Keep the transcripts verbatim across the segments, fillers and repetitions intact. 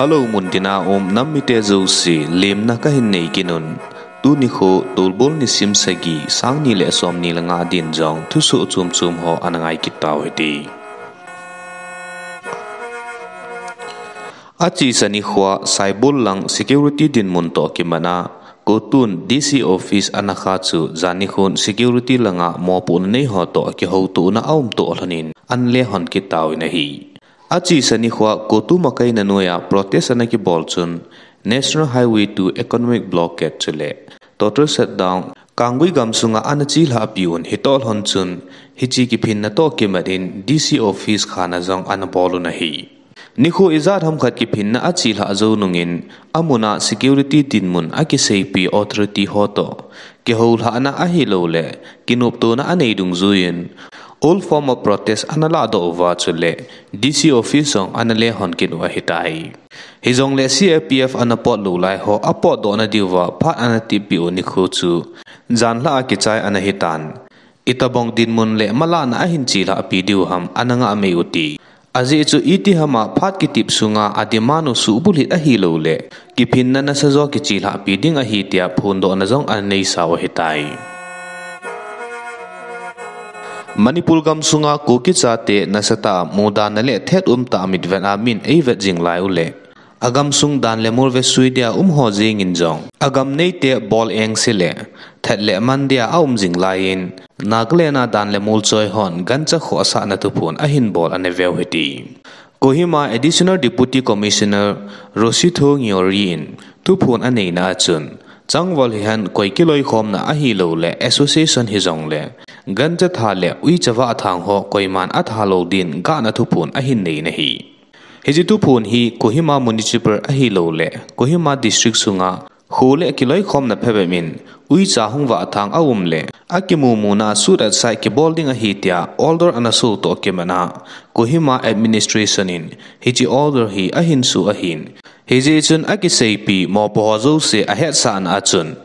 Hello, muntina um nam mite jouse, lemna kahin nei kit un. Tuni kho, Tolbol nisim sagi, sang ni le som ni le nga din jong thusoh chom chom ho ana ngai kit tau hite. Achesa nikhoa Saibol lang security dinmun toh kimat a, CoTU in D C office ana kha chu jan nikhon security langa mopohna nei ho toh kihoutohna aum toh lhonin ana le hon kit tauvin ahi. Achesa nikhoa CoTU makaina noiya protest ana kibol chun National Highway two economic blockade chule total shutdown Kanggui gamsunga ana chelhah piuvin, hitoh lhon chun hiche kiphinna toh kimat in D C office khana jong ana bol un ahi. Nikho ijat ham khat kiphinna achelhah jou nungin, amun a security dinmun akiseipi authority ho toh kihoulhahna ahilouleh kinoptona anei dungjuiyin, all form of protest ana lahdoh uva chule D C office jong ana le hon kit u ahitai. Hijongle C A P F ana pot lou lai ho apotdohna diuva phat ana tippeh u nikho chu janlhah a kichai ana hitan. Itobang dinmun le malahna ahin chelhahpi diu ham ana ngah mai u ti. Ajeh chu itiham a phat kitip sunga ademand u suhbulhit ahilouleh kiphinna nasajo kichelhahpi ding ahi tia phondohna jong ana neisau ahitai. Manipur gamsunga Kuki chate nasatah a mudanna le thet umtah a mitvet a min eivet jing lai uleh, agamsung dan le mol vesui dia um ho jengin jong agam neite bol engse le that le man dia aum jing laiyin, Nagaland a dan le mol choi hon gancha khohsahna thuphon ahin bol ana veu hite. Kohima Additional Deputy Commissioner Rositho Ngiori in thuphon aneina a chun, changval hihen koi kiloikhomna ahilouleh association hijongle gancha tha le uicha vahthang ho koiman atha lou din gahna thuphon ahin neina ahi. Hiche thuphon hi Kohima Municipal ahilouleh Kohima District sunga kho le kiloikhomna phabep in uicha hung vahthang aum le akimumuna shoot at sight kibol ding ahi tia order ana soh toh kimat a, Kohima Administration in hiche order hi ahin soh ahin, hijeh chun akiseipi mopo ho jouse ahetsahna a chun,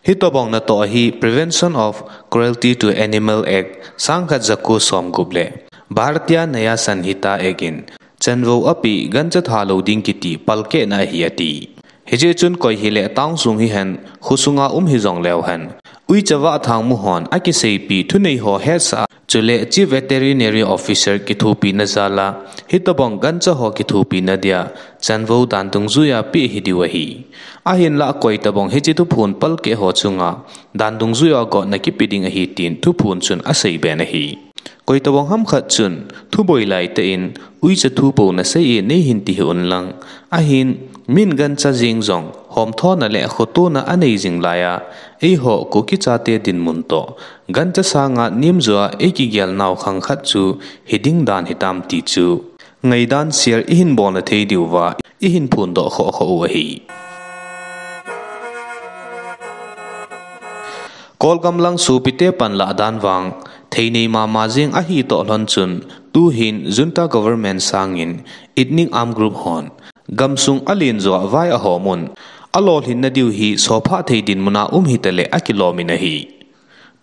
hitobang natoh hi Prevention of Cruelty to Animal Act sangkhat jako somgup le Bharatiya Nyaya Sanhita Act in chanvou apeh gancha tha lou ding kiti palkehna ahi ati. Hijeh chun koi hile town sung hihen, khosunga um hijongleu hen, uicha vahthang mu hon akiseipi thunei ho hetsah a, chule Chief Veterinary Officer kithopina jal a hitobang gancha ho kithopina dia chanvou dan dungjuiya peh hidiu ahi. Ahinlah koitobang hiche thuphon palkeh ho chunga dan dungjuiya gotna kipe ding ahi tin thuphon chun aseiben ahi. Koitobang ham khat chun thuboi laitah in uicha thu pouna sei e neihin ti hih unlang, ahin min gancha jeng jong homthona le khotona anei jing laiya, eiho Kuki chate dinmun toh gancha sanga nemjoa eikigel nau khang khat chu hiding dan hitam ti chu ngaidan share ihin bolna thei diuva ihin phondoh khoh khoh u ahi. Kolgam lang sopite panlah dan vang theinei mama jeng ahitoh lhon chun, tuhin junta government sangin ethnic armed group hon gamsung alenjoa vai ahom un, alolhinna diu hi sophah thei dinmuna um hitaleh akilomin ahi.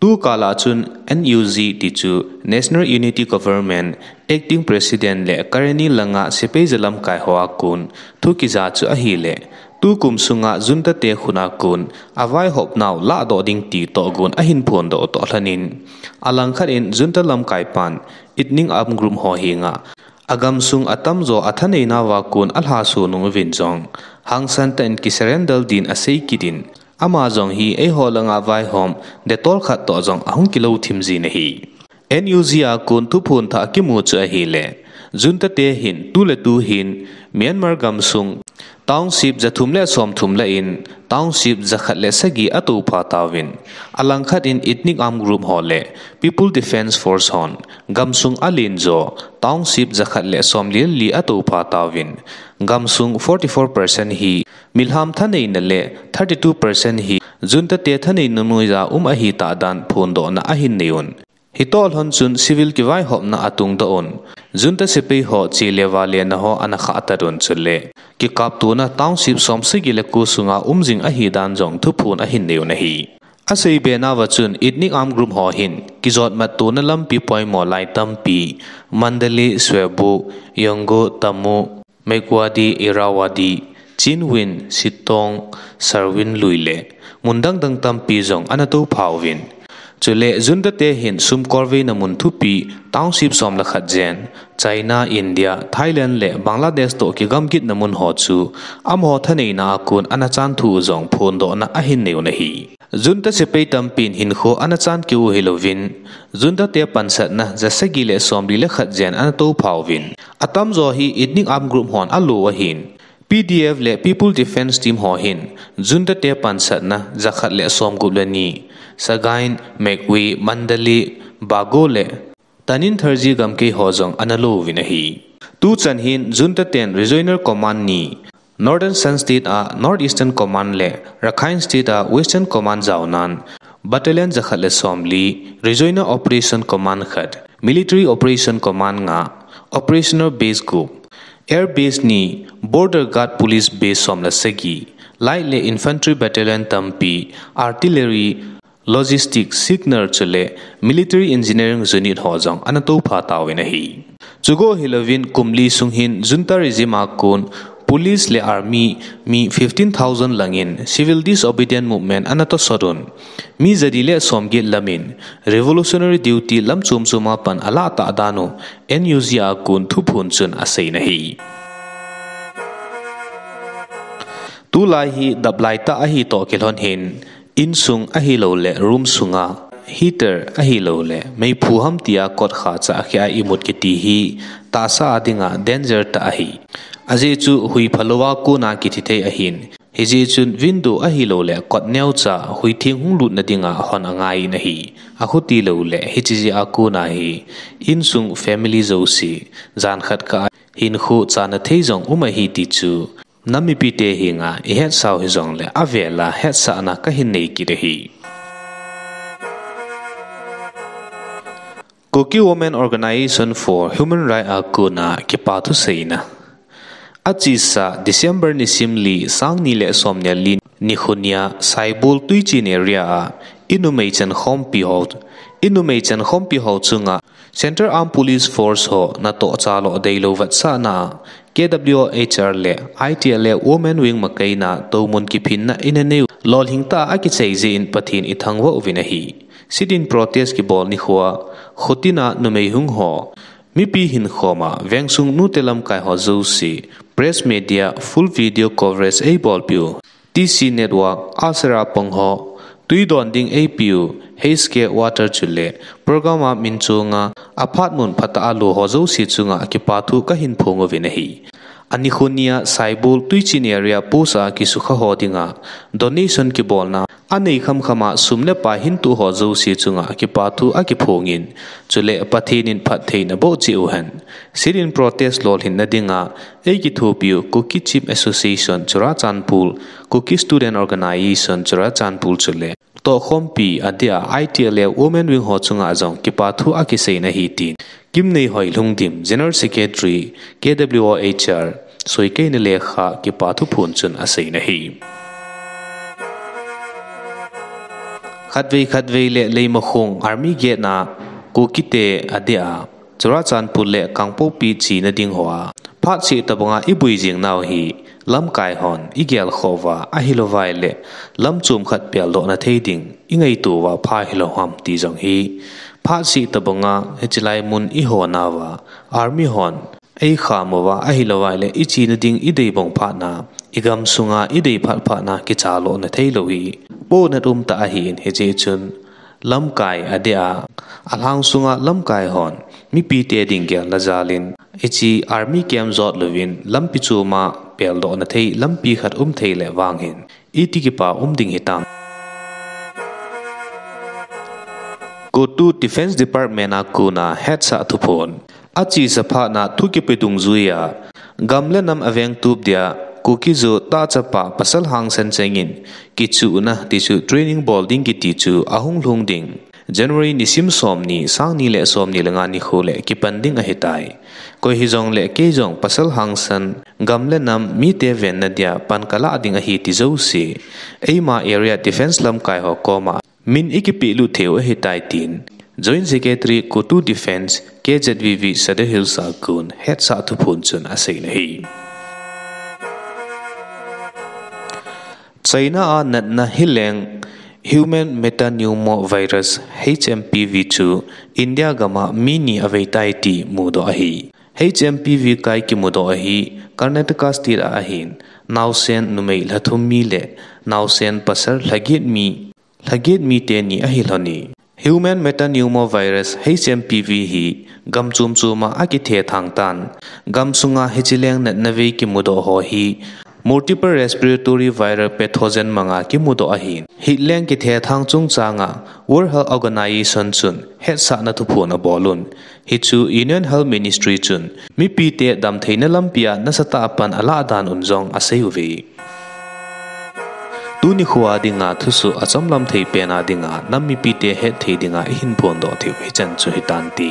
Tukal a chun N U G tichu National Unity Government Acting President le Karenni langa sepai jalamkai hoa kon thu kija chu ahileh, tukum sunga junta te khut a kon avaihop nau lahdoh ding ti tohgon ahin phondoh toh lhonin, alangkhat in junta lamkaipan ethnic armed group ho henga agamsung atamjo athaneinauva kon alhaso nung uvin jong, hangsan tah in kisurrender din asei kit in, ama jong hi eiho langa vaihom detol khat toh jong ahung kilou thim jin ahi. N U G a kon thuphon thah kimu chu ahileh, junta te hin tuletu hin Myanmar gamsung township jathum le somthum lah in township jakhat le sagi atoupha tauvin, alangkhat in ethnic armed group ho le People Defence Force hon gamsung alenjo township jakhat le somli le li atoupha tauvin, gamsung forty-four percent hi milham thaneina le thirty-two percent hi junta te thaneina noiya um ahitah dan phondohna ahin nei un. Hitoh lhon chun civil kivaihopna atungdoh un. Junta sepai ho chele valena ho ana khahtat un chule kikaptona township somsagi le ko sunga um jing ahidan jong thuphon ahin nei un ahi. Aseibenauva chun ethnic armed group ho hin kijotmattona lampi poimo lai tampi, Mandalay, Shwebo, Yongo, Tamu, Myawaddy, Irrawaddy, Chindwin, Chittagong, Salween lui le mun dangdang tampi jong ana toupha uvin. Chule junta te hin sum kolveina mun thupi township som le khat jen, China, India, Thailand le Bangladesh toh kigamgitna mun ho chu amaho thaneina a kon ana chanthu u jong phondohna ahin nei un ahi. Junta sepai tampin hinkho ana chan keu u hilouvin, junta te pansatna jasagi le somli le khat jen ana toupha uvin. Atamjo hi ethnic armed group hon alo u ahin. P D F le People Defence Team ho hin junta te pansatna jakhat le somgup le ni, Sagaing, Magway, Mandalay, Bago le Tanintharyi gamkai ho jong ana lo uvin ahi. Tuchan hin junta ten regional command ni, Northern Shan State a North Eastern Command le Rakhine State a Western Command jaonan, battalion jakhat le somli, Regional Operation Command khat, Military Operation Command nga, Operational Base gup, Air Base ni, Border Guard Police Base som le sagi, Light le Infantry Battalion tampi, Artillery, Logistics, Signal chule Military Engineering Unit ho jong ana toupha tauvin ahi. Chugo hilouvin kum li sung hin junta regime a kon Police le Army mi fifteen thousand langin civil disobedient movement ana tosot un. Mi jali le somget lamin Revolutionary Duty lam chom chom a pan alah tah dan u N U G a kon thuphon chun aseiyin ahi. Tulai hi daplai tah ahi toh kilhon hin, insung ahilouleh room sunga heater ahilouleh meiphu ham tia kot khacha a khia imut kiti hi tahsa a dinga danger tah ahi. Ajeh chu hui phalou a kona kithi thei ahin, hijeh chun window ahilouleh kot neocha hui theng hung lutna dinga hon angai in ahi. Akhuti louleh hiche jeh a kona hi insung family jouse jan khat kah a hinkho chana thei jong um ahi ti chu nam mipite henga ihetsau hijongleh avela hetsahna kahin nei kit ahi. Kuki Women Organisation for Human Rights a kona kipa thuseina. Achesa December nisim li, sang ni le som ni le li nikho nia Saibol Tuichin area a inumei chankhompi ho, inumei chankhompi ho chunga Central Armed Police Force ho natoh chalo deilou vetsahna K W H R le I T L F Women Wing makaina toumun kiphinna ina neiu lolhing tah a kichai jeh in Pathen ithangvah uvin ahi. Sit-in protest kibol nikhoa khotina numei hung ho, mipi hinkhoma vengsung nute lamkai ho jouse, press media full video coverage eibolpeh u. T C Network, Asera pang ho, tui don ding eipeh u, H K Water chule program a min chunga aphat mun phatah a lo ho jouse chunga kipa thu kahin phong uvin ahi. Anikho nia Saibol Tuichin area post a kisukha ho dinga donation kibolna anei khamkhama sum le pai hin toh ho jouse chunga kipa thu akiphongin, chule Pathen in phattheina boh cheh uhen. Sit-in protest lolhinna dinga eikithopiu Kuki Chief Association Churachandpur, Kuki Student Organisation Churachandpur chule tohkhompi adia I T L F Women Wing ho chunga jong kipa thu akiseina ahi tin Kimneihoilhungdim, General Secretary, K W O H R, soikeina lekha kipa thuphon chun aseina ahi. Khatvei khatvei le Leimakhong Army Gate na Kukite adia Churachandpur le Kangpokpi chena ding hoa phatseh tobanga ibui jing nau hi lamkai hon igelkhoh uva ahilouvai le lam chom khat peldohna thei ding ingaito uva pha hilou ham ti jong hi phatseh tobanga hichelai mun ihonauva Army hon eikham uva ahilouvai le ichena ding idei bong phatna, igam sunga idei phat phatna kichalona theilou hi pohnat umtah ahin, hijeh chun lamkai adia alhang sunga lamkai hon mipite ding gelna jalin iche Army camp jotlouvin lampi choma peldohna thei lampi khat umthei le vangin iti kipa um ding hitam. CoTU Defence Department a kona hetsah thuphon. Achesa phatna thu kipe dungjuia gam le nam avengtup dia Kuki-Zo tahchapa pasal hangsan chengin kichuhna tichu training bol ding kiti chu ahung lhung ding January nisim somni, sangni le somni le nga nikho le kipan ding ahitai. Koi hijongle keijong pasal hangsan gam le nam mite venna dia pan kalah ding ahi ti jouse eima Area Defence lamkai ho koma min ikipehlut theiu ahitai tin Joint Secretary CoTU Defence, K Z V V Sadar Hills a kon hetsah thuphon chun aseina ahi. China a natna hileng human metapneumovirus, H M P V chu India gam a mi ni avei tai ti mudoh ahi. H M P V kai kimudoh ahi Karnataka state a ahin, naosen numei lha thum mi le naosen pasal lha get mi, lha get mi teni ahi lhon e. Human metapneumovirus, H M P V hi gam chom chom a akithethang tan. Gam sunga hichi leng natna vei kimudoh ho hi multiple respiratory viral pathogen manga kimudoh ahin, hitleng kithethang chungchang a World Health Organization chun hetsahna thuphon abol un. Hichu Union Health Ministry chun mipite damtheina lampi a nasatah a pan alah dan un jong asei uve. Tuni khoa dinga thusoh achomlam thei pen a dinga nam mipite hetthei dinga ihin phondoh theiu hichan chu hitante.